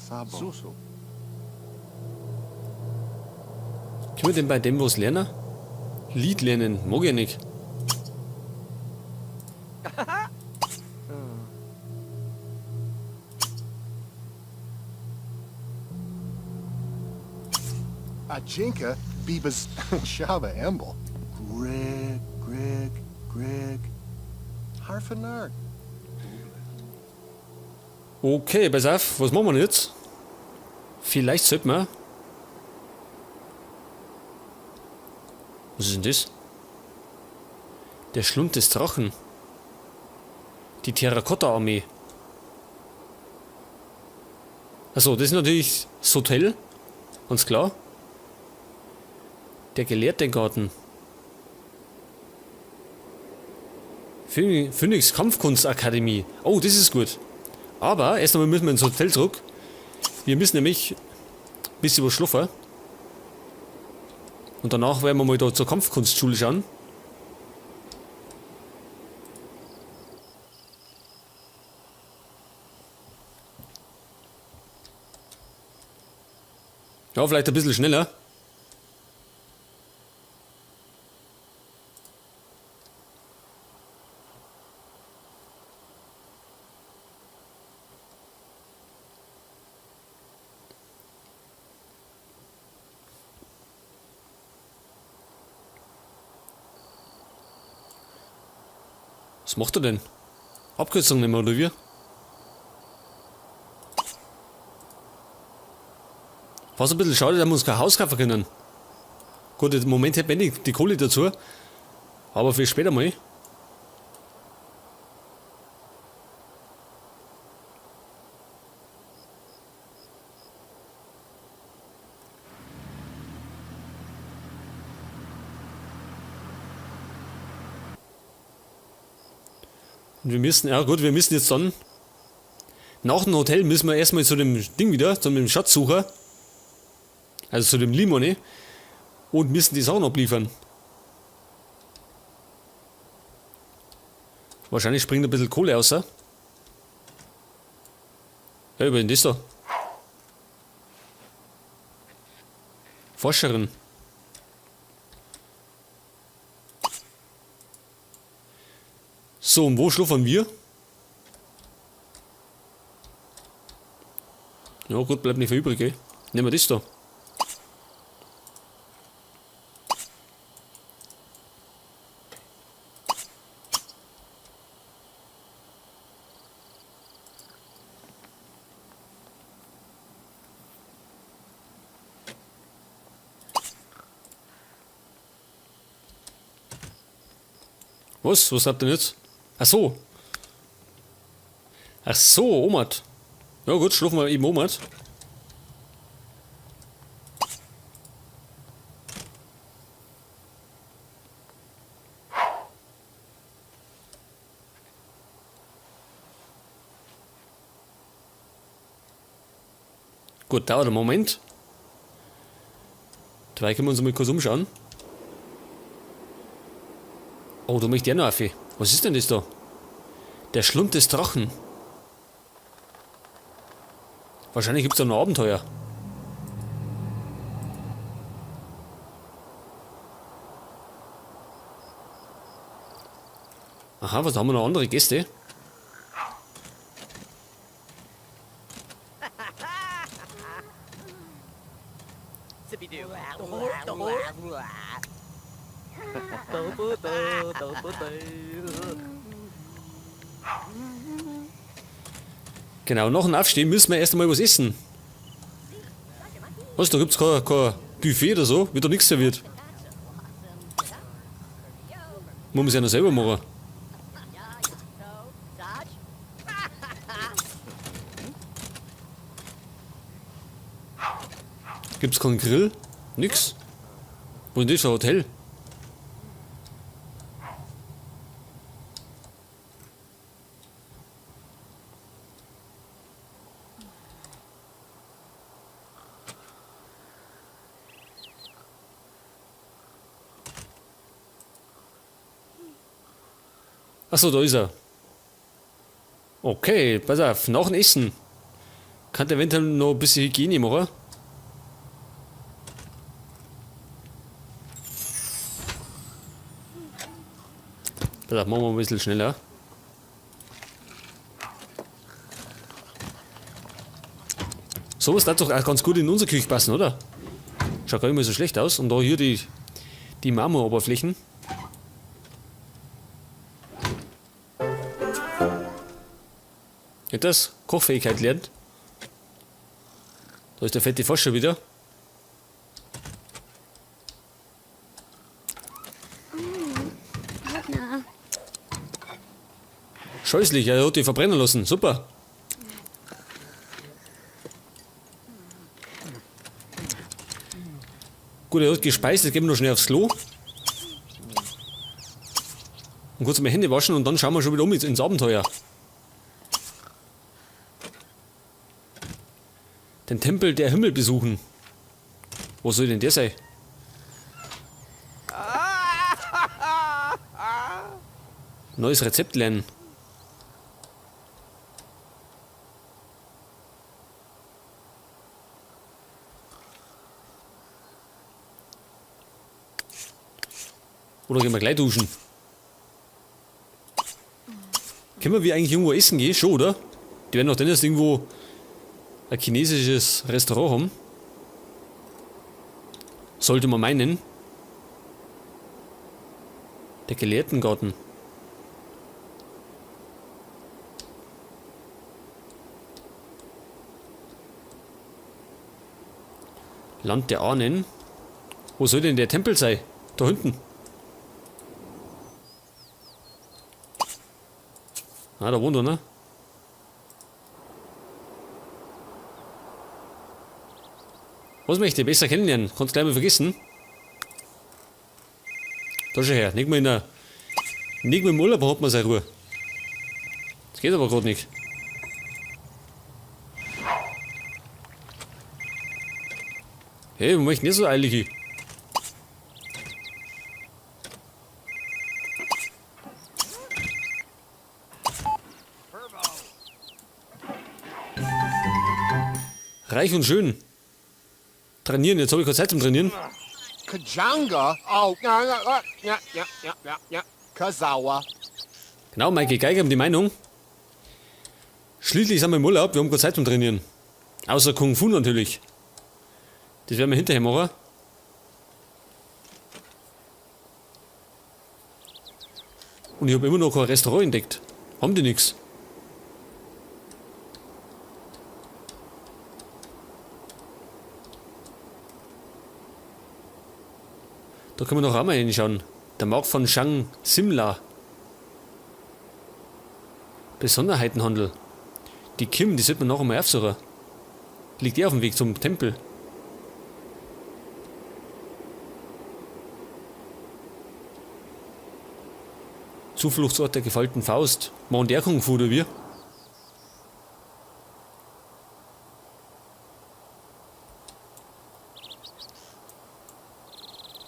Sabo. Susu. Können wir denn bei dem was lernen? Lied lernen, mag ich nicht. Ajinka Bibas Shaba Embel. Greg, Greg, Greg. Harfanar. Okay, pass auf, was machen wir denn jetzt? Vielleicht sollten wir. Was ist denn das? Der Schlund des Drachen. Die Terrakotta-Armee. Achso, das ist natürlich das Hotel. Ganz klar. Der Gelehrtengarten. Phönix Kampfkunstakademie. Oh, das ist gut. Aber erst einmal müssen wir ins Hotel zurück. Wir müssen nämlich ein bisschen was schlafen. Und danach werden wir mal da zur Kampfkunstschule schauen. Ja, vielleicht ein bisschen schneller. Was macht er denn? Abkürzung nehmen wir, oder wie? Was ein bisschen schade, dass wir uns kein Haus kaufen können. Gut, im Moment hätten wir nicht die Kohle dazu. Aber für später mal. Und wir müssen, ja gut, wir müssen jetzt dann nach dem Hotel müssen wir erstmal zu dem Ding wieder, zu dem Schatzsucher. Also zu dem Limone. Und müssen die Sachen abliefern. Wahrscheinlich springt ein bisschen Kohle raus. Ja, über den das da. Forscherin. So, und wo schlafen wir? Ja gut, bleibt nicht viel übrig, gell? Nehmen wir das da. Was? Was habt ihr denn jetzt? Ach so. Ach so, Omat. Ja gut, schlafen wir eben Omat. Gut, dauert einen Moment. Dabei können wir uns mal kurz umschauen. Oh, da möchte ich auch noch auf. Was ist denn das da? Der Schlund des Drachen. Wahrscheinlich gibt's da noch Abenteuer. Aha, was haben wir noch andere Gäste? Genau, nach dem Aufstehen müssen wir erst einmal was essen. Was, da gibt's kein Buffet oder so? Wird da nichts serviert. Muss man sich ja noch selber machen. Gibt's keinen Grill? Nix. Wo ist denn das? Ein Hotel? Achso, da ist er. Okay, pass auf, nach dem Essen. Kann der eventuell noch ein bisschen Hygiene machen. Das machen wir ein bisschen schneller. Sowas darf doch auch ganz gut in unsere Küche passen, oder? Schaut gar nicht mehr so schlecht aus. Und da hier die Marmoroberflächen. Ja, das Kochfähigkeit lernt. Da ist der fette Frosch schon wieder. Scheußlich, er hat die verbrennen lassen. Super. Gut, er hat gespeist, jetzt gehen wir noch schnell aufs Klo. Und kurz mal Hände waschen und dann schauen wir schon wieder um ins Abenteuer. Den Tempel der Himmel besuchen. Wo soll denn der sein? Neues Rezept lernen. Oder gehen wir gleich duschen? Können wir eigentlich irgendwo essen gehen? Schon, oder? Die werden doch dann erst irgendwo ein chinesisches Restaurant haben. Sollte man meinen. Der Gelehrtengarten. Land der Ahnen. Wo soll denn der Tempel sein? Da hinten. Ah, da wohnt er, ne? Was möchte ich besser kennenlernen? Kannst gleich mal vergessen. Da schau her, nicht mal in der, nicht mal im Urlaub hat man seine Ruhe. Das geht aber grad nicht. Hey, wir möchten nicht so eilig hin. Reich und schön. Trainieren, jetzt hab ich keine Zeit zum Trainieren. Kajanga? Oh, ja, ja, ja, ja, ja, ja, ja. Kazawa. Genau, Michael Geiger haben die Meinung. Schließlich sind wir im Urlaub, wir haben keine Zeit zum Trainieren. Außer Kung Fu natürlich. Das werden wir hinterher machen. Und ich hab immer noch kein Restaurant entdeckt. Haben die nix. Da können wir noch einmal hinschauen. Der Markt von Shang Simla. Besonderheitenhandel. Die Kim, die sollte man noch einmal aufsuchen. Liegt eh auf dem Weg zum Tempel. Zufluchtsort der gefalteten Faust. Machen der Kung Fu oder wir?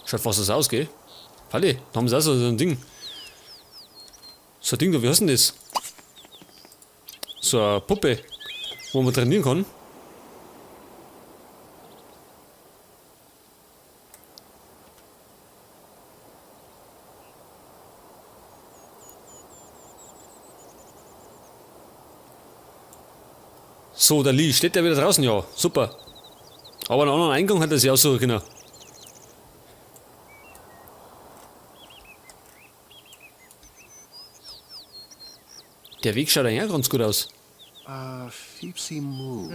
Schaut fast so aus, gell? Falle, da haben sie auch so ein Ding. So ein Ding da, wie heißt denn das? So eine Puppe, wo man trainieren kann. So, der Lee, steht der wieder draußen? Ja, super. Aber einen anderen Eingang hat er sich aussuchen können. Der Weg schaut eigentlich auch ganz gut aus. Fipsi Mu.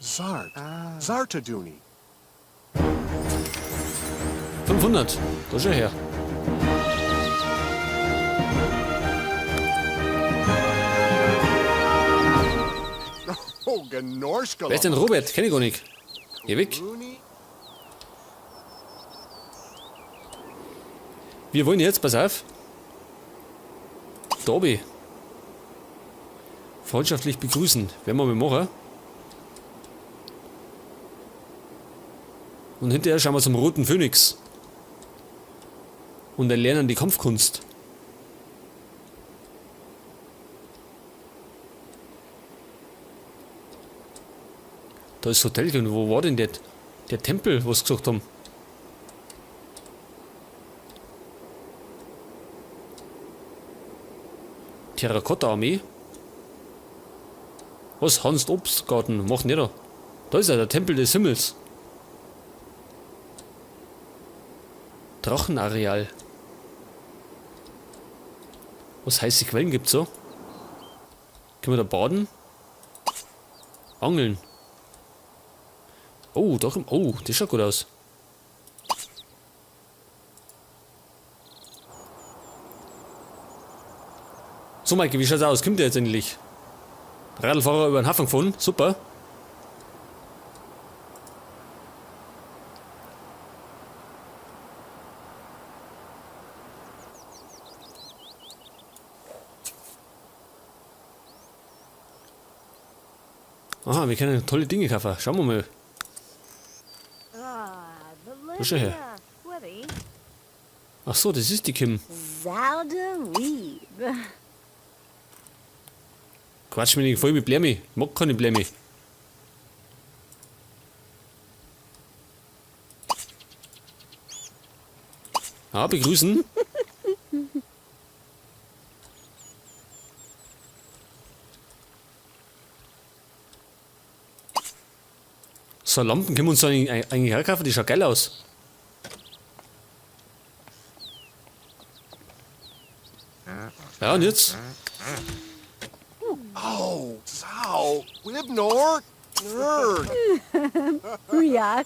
Zart. Zartaduni. 500. Da schau her. Oh, Genorschka. Wer ist denn Robert? Kenn ich gar nicht. Geh weg. Wir wollen jetzt, pass auf. Dobby. Freundschaftlich begrüßen. Werden wir mal machen. Und hinterher schauen wir zum Roten Phönix. Und erlernen die Kampfkunst. Da ist Hotel. Wo war denn der Tempel, was sie gesagt haben? Terrakotta-Armee? Was? Hans Obstgarten? Macht denn der da? Da ist er, der Tempel des Himmels. Drachenareal. Was heiße Quellen gibt's so? Können wir da baden? Angeln. Oh, doch. Oh, das schaut gut aus. So, Maike, wie schaut's aus? Kommt der jetzt endlich? Radlfahrer über den Hafen gefahren. Super. Aha, wir können tolle Dinge kaufen. Schauen wir mal. Wo ist er her? Ach so, das ist die Kim. Quatsch mich nicht voll mit Blämi. Ich mag keine Blämi. Ah, begrüßen. So, Lampen können wir uns da eigentlich herkaufen, die schaut geil aus. Ja, und jetzt? Oh, Zau, Wibnor, Nerd. Ja.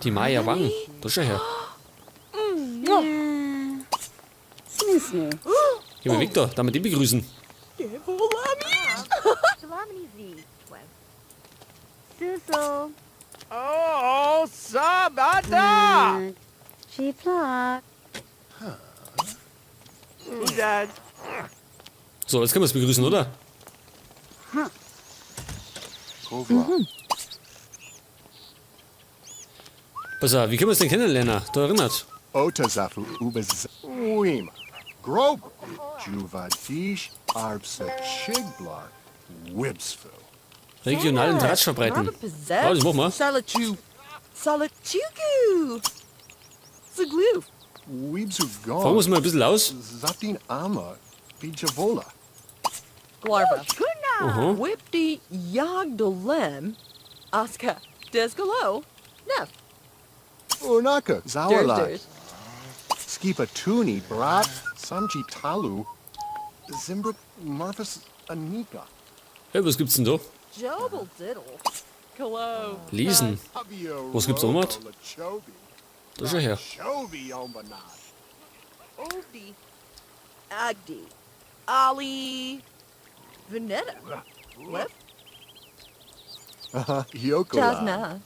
Die Maya Wang. Da schau her. Snoo. Geh mal weg da, damit die begrüßen. Suso. Oh, Sabata! Chipla. Dad. So, jetzt können wir es begrüßen, oder? Kovla. Pass auf, wie können wir es denn kennenlernen? Da erinnert. Otazafu ubaz Uima. Grob. Juvadish Arbsa Chiglar. Wibsfu. Regionalen Tratsch verbreiten. Ja, das machen wir. Salachu. Salachuku. Zaglu. Weebsu Fragen wir uns mal ein bisschen aus. Zatin Ama. Bijavola. Glarva. Aha. Whipty Yagdalem. Aska. Desgalo. Nef. Unaka. Zawala. Ders. Skipatuni Brat. Samji Talu. Zimbra Marfus Anika. Ja, was gibt's denn da? Jobel Diddle. Kalo. Lesen. Was gibt's da noch? Da schau her. Chobi Ombanat. Obdi. Agdi. Ali. Veneta. Lef. Yokola. Jasna.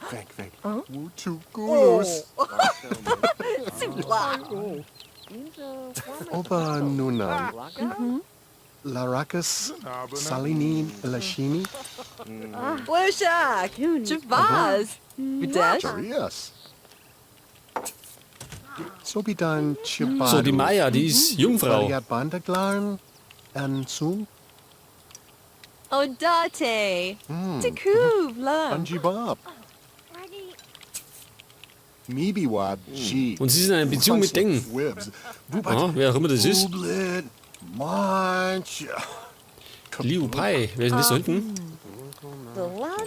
Venk, venk. Oh. Wutukulus. Sula. Oba Nunan. Larakas Salinin Lashini. Blushak. Javaz. Videsh. Jarias. Sobidan Chibadu. So, die Maya, die ist Jungfrau. Bandaglarn. Ansung. Odate. Takub. Love. Anjibab. Mibiwab G. Und sie ist in einer Beziehung mit Deng. Wibs. Aha, wer auch immer das ist. Ublit. Manch. Liu Pai. Wer ist denn das da hinten?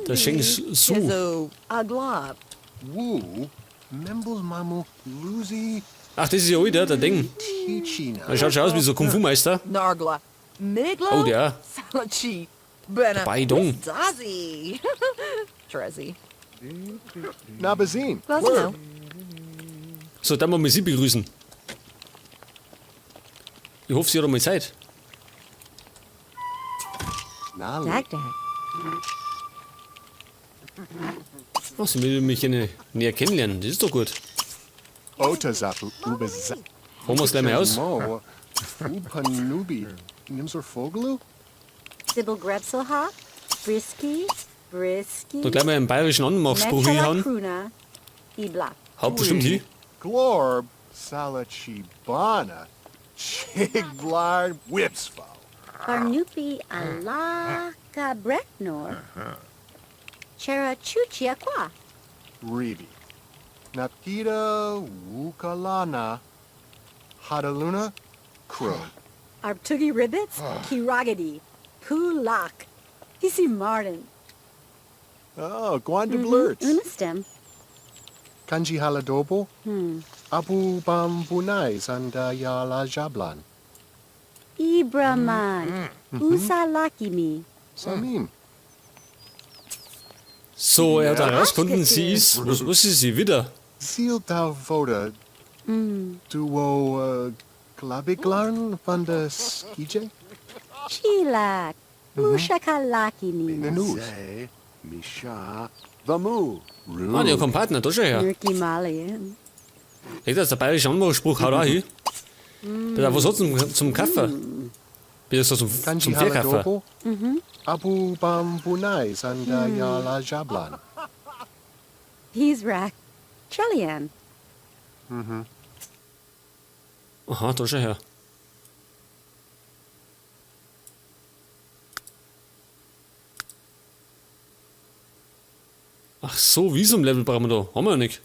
Der Sheng Su. Kizo. Aglab. Wu. Membel Mamu. Luzi. Ach, das ist ja wieder der Deng. Tichina. Der schaut schon aus wie so ein Kung-Fu-Meister. Nargla. Miglo. Oh, der. Salachi. Bena. Bai Dong. Dazi. Trezzi. Nabazin. Glasno. So, dann wollen wir sie begrüßen. Ich hoffe, sie hat einmal Zeit. Nali. Dag dag. Ach, sie will mich gerne näher kennenlernen. Das ist doch gut. Otazafu. Ubaz. Holen wir es gleich mal aus. Mo. Upanubi. Nimsor Foglu? Sybil Grebselha. Brisky. Brisky. Da gleich mal einen bayerischen Anmachspruch hinhauen. Kruna. Ibla. Haut bestimmt hin. Glorb. Salachibana. Chiglar Whipsfo. Barnupi Alaka Breknor. Cherachuchia Qua. Reeby. Napkita Wukalana. Hadaluna Crow. Arptugi Ribbits, Kiragadi, Pulak, Hisi Martin, Oh, Gwanda Blurts. Unistem, Kanji Haladobo. Abu Bambunai Zanda Yala Jablan. Ibraman, Usalakimi, Samim. So, er hat dann herausgefunden, sie ist. Was ist sie wieder? Zil Voda. Duo Glabiglarn van de Skije? Chilak, Mushakalakini, Nenus. Say, Misha, Vamu. Ah, der kommt Partner, da schau her. Nurki Malian, Echt, das ist der bayerische Anmachspruch, hau da hin. Bitte, was hat's zum Kaffee? Bitte so zum Kanji Verkaufen. Haladobo. Abu Bambunai Zanda Yala Jablan. Hizrak, Chelian, Aha, da schau her. Ach so, Visum-Level brauchen wir da. Haben wir ja nicht.